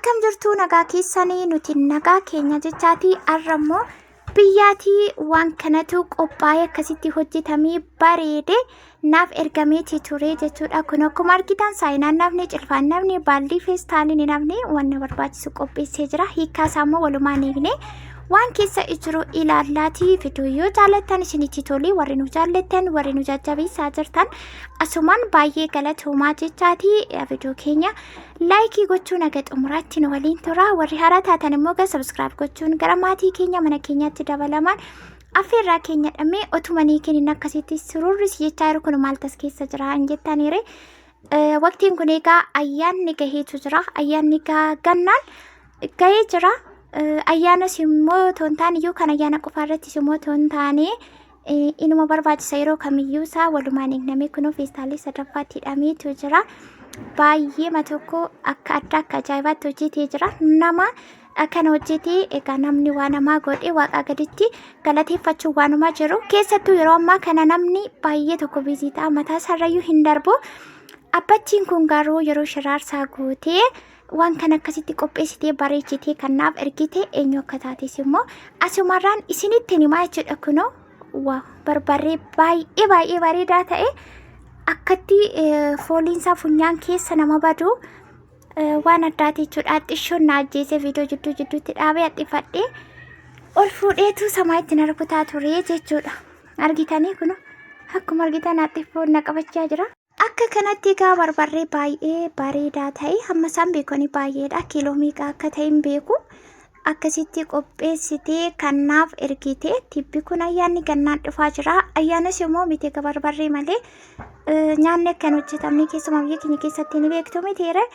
Akkam jirtuu nagaa keessanii nuti nagaa keenya jechaatii har'a immoo biyyaatii waan kanatu qophaa'ee akkasitti hojjetamee bareede naaf ergameeti ture jechuudha. Kun akkuma argitan saayinaan nafne, cilfaan nafne, baaldii feestaaliin hin hafne waan na barbaachisu qopheessee jira. Hiikkaa isaa immoo walumaan eegne waan keessa jiru ilaallaatii fiduu yoo jaallattan isinitti tole warri nu jaallattan warri nu jajjabeessaa jirtan asumaan baay'ee galatoomaa jechaatii fiduu keenya laayikii gochuun haga xumuraatti nu waliin tura. Warri haaraa taatan immoo gara sabskiraayib gochuun gara maatii keenya mana keenyaatti dabalamaan affeerraa keenya dhamee otuma nii kennin akkasitti sururris jechaa jiru kun maal tas keessa jira hin jettaniire. Waqtiin kun egaa ayyaanni gaheetu jira. Ayyaanni gannaan gahee jira. Ayyaanas immoo otoo hin taane iyyuu kan ayyaana qofaa irrattis immoo otoo hin taane inuma barbaachisa yeroo kamiyyuu isaa walumaan eegnamee kunoo feestaalii sadaffaatti hidhameetu jira. Baay'eema tokko akka addaa akka ajaa'ibaatti hojjetee jira. Nama kana hojjetee egaa namni waa namaa godhe waaqaa gaditti galateeffachuun waanuma jiru. Keessattuu yeroo ammaa kana namni baay'ee tokko biizii ta'a mataa isaarrayyuu hin darbu. Abbattiin kun garuu yeroo shiraarsaa guutee waan kana akkasitti qopheessitee bareechitee kan naaf ergite eenyu akka taates immoo asumarraan isinitti himaa jechuudha kunoo waa barbarree baay'ee baay'ee bareedaa ta'e akkatti fooliinsaa funyaan keessa nama badu waan addaati jechuudha. Xishoon na ajjeesee viidiyoo jidduu jidduutti dhaabee haxxifadhee ol fuudheetu samaa itti na rukutaa ture jechuudha. Argitanii kunoo akkuma argitan haxxifoon na qabachaa jira. Akka kanatti egaa barbarree baay'ee bareedaa ta'e hamma isaan beekanii baay'eedha. Kiiloo meeqa akka ta'e hin beeku. Akkasitti qopheessitee kan naaf ergite tibbi kun ayyaanni gannaan dhufaa jira. Ayyaanas immoo miti egaa barbarree malee nyaanni akka hin hojjetamne keessumaa biyya keenya keessatti ni beektu mitiire.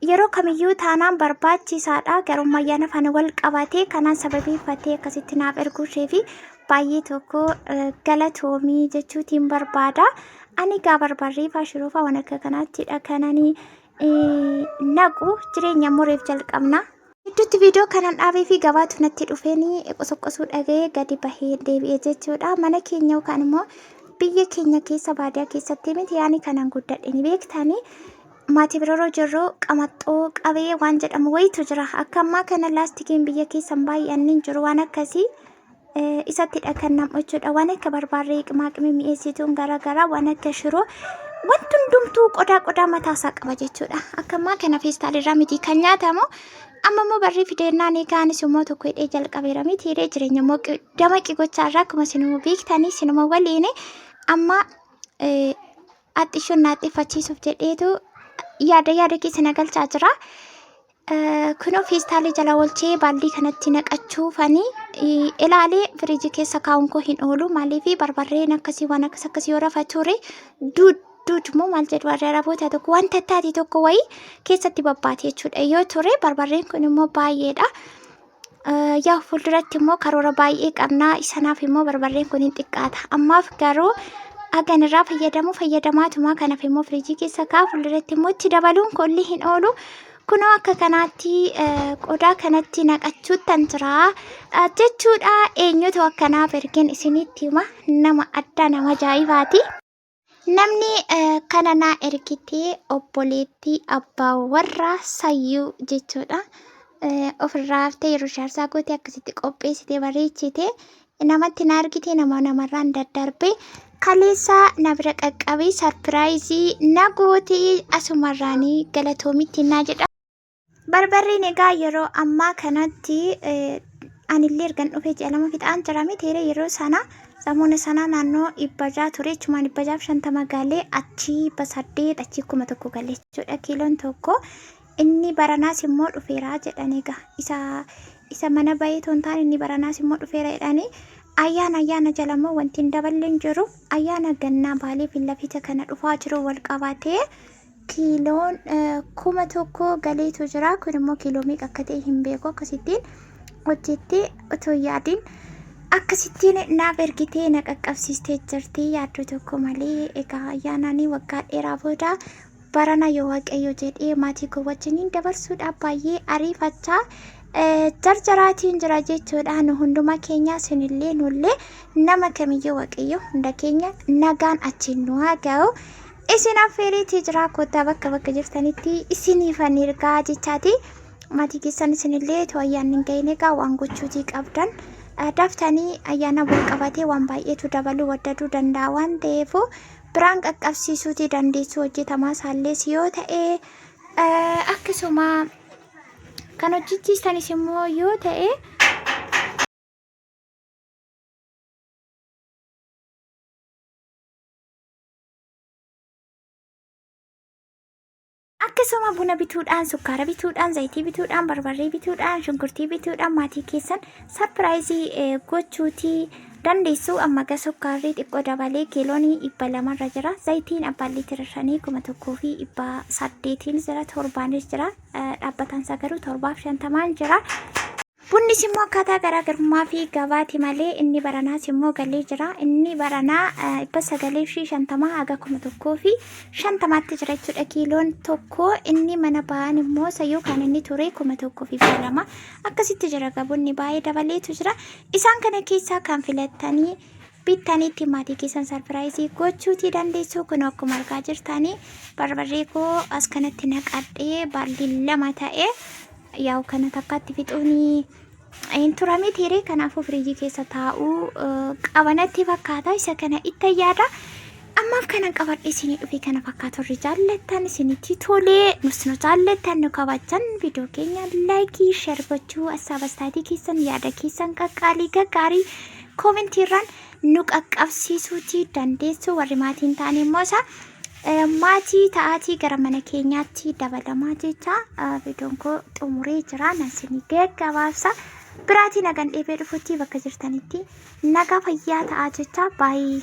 Yeroo kamiyyuu taanaan barbaachisaadha. Garuu ayyaana faana wal qabatee kanaan sababeeffatee akkasitti naaf erguu ishee fi baay'ee tokko galatoomii jechuutiin barbaada. Ani egaa barbarree faa shiroo faa waan akka kanaattidha kanani naqu jireenya mureef jalqabna. Gidduutti viidiyoo kanan dhaabee fi gabaatu natti dhufeen qosoqqosuu dhaga'ee gadi bahee deebi'e jechuudha. Mana keenya yookaan immoo biyya keenya keessa baadiyaa keessatti miti yaani kanan guddadhe ni beektanii. Maatii bira yeroo jirru qamaxxoo qabee waan jedhamu wayitu jira. Akka ammaa kana laastikiin biyya keessan baay'anni hin jiru waan akkasii isattidha kan nam'u jechuudha. Waan akka barbaarree qimaaqimii mi'eessituun garaagaraa waan akka shiroo wanti hundumtuu qodaa qodaa mataasaa qaba jechuudha. Akka ammaa kana feestaalirraa miti kan nyaatamu. Amma immoo barrii fideennaan egaa anis immoo tokko hidhee jalqabeera miti hidhee jireenya immoo damaqi gochaa irraa akkuma isinuma beektanii isinuma waliin amma Axxishoon na axxifachiisuuf jedheetu yaada yaada keessa na galchaa jira. Kunoo feestaalii jala oolchee baaldii kanatti naqachuufani ilaalee firiijii keessa kaa'uun koo hin oolu. Maaliif barbarreen akkasii waan akkas akkasii yoo rafa ture duud duud moo maal jedhu warri araboota tokko wanta taate tokko wayii keessatti babbaate jechuudha. Yoo ture barbarreen kun immoo baay'eedha. Yaa fuulduratti immoo karoora baay'ee qabna. Isanaaf immoo barbarreen kun hin xiqqaata. Ammaaf garuu hagan irraa fayyadamu fayyadamaatuma kanaaf immoo firiijii keessa kaa fuulduratti immoo itti dabaluun kolli hin oolu. Kunoo akka kanaatti qodaa kanatti naqachuuttan jira jechuudha. Eenyutu akkanaaf ergeen isinitti hima. Nama addaa nama ajaa'ibaati. Namni kana naa ergite obboleettii abbaa warraa Sayyuu jechuudha. Ofirraa haftee yeroo jaarsaa goote akkasitti qopheessite bareechite namatti na argite nama namarraan daddarbe kaleessa na bira qaqqabee sarpiraayizii na goote asumarraanii galatoomitti naa jedha. Barbarreen egaa yeroo ammaa kanatti anillee ergan dhufee ji'a 2 fixaan jira miti yeroo sana samoona sana naannoo 600 ture jechumaan 650 galee achii 800 achii 1000 galee jechuudha kiiloon tokko inni baranaas immoo dhufeera jedhan egaa isa isa mana bahee toon taane inni baranaas immoo dhufeera jedhanii ayyaana ayyaana jala immoo wanti hin daballe hin jiru ayyaana gannaa baalee fi lafita kana dhufaa jiru wal qabatee kiiloon 1000 galeetu jira. Kun immoo kiiloo meeqa akka ta'e hin beeku. Akkasittiin hojjettee otoo hin yaadin akkasittiin naaf ergitee na qaqqabsiistee jirti yaaddoo tokko malee. Egaa ayyaanaanii waggaa dheeraa booda barana yoo Waaqayyo jedhee maatii koo wajjiniin dabarsuudhaaf baay'ee ariifachaa jarjaraatiin jira jechuudha. Nu hunduma keenya isinillee nullee nama kamiyyuu Waaqayyo hunda keenya nagaan achiin nu haa ga'u. Isin affeereetii jira kottaa bakka bakka jirtanitti isiniifan ergaa jechaati. Maatii keessan isinillee otoo ayyaanni hin gahin egaa waan gochuutii qabdan daftanii ayyaana wal qabatee waan baay'eetu dabaluu waddaduu danda'a waan ta'eef biraan qaqqabsiisuutii dandeessu hojjetamaa isaallees yoo ta'e akkasuma kan hojjechiistanis immoo yoo ta'e. Akkasuma buna bituudhaan, sukkaara bituudhaan, zayitii bituudhaan, barbarree bituudhaan, shunkurtii bituudhaan maatii keessan sarpiraayizii gochuutii dandeessu. Amma ga sukkaarri xiqqoo dabalee kiiloon 200 irra jira. Zayitiin abbaan liitira 5 1800n jira, torbaanis jira. Dhaabbataan isaa garuu 750n jira. Bunnis immoo akkaataa garaagarummaa fi gabaati malee inni baranaas immoo galee jira. Inni baranaa 950 haga 1050tti jira jechuudha kiiloon tokko. Inni mana ba'an immoo sayyoo kan inni ture 1200 akkasitti jira. Bunni baay'ee dabaleetu jira. Isaan kana keessaa kan filattanii bittaniitti maatii keessan sarpiraayizii gochuutii dandeessu. Kun akkuma argaa jirtanii barbarree koo as kanatti naqadhee baalli 2 ta'e. Yaa'u kana takkaatti fixuun hin turame tiiree kanaafuu firiijii keessa taa'uu qabanatti fakkaata isa kana itti yaada. Ammaaf kana qabadhe isinii dhufe kana fakkaatu irri jaallattan isinitti tolee nus nu jaallattan nu kabajjan viidiyoo keenya laayikii sheer gochuu assaabastaatii keessan yaada keessan qaqqaalii gaggaarii koomentiirraan nu qaqqabsiisuutii dandeessu warri maatiin ta'an immoo isaa maatii ta'aatii gara mana keenyaatti dabalamaa jecha viidiyoon koo xumuree jira nan isinii gaggabaabsa biraatii nagan dheebee dhufutti bakka jirtanitti nagaa fayyaa ta'aa jecha baay'ee.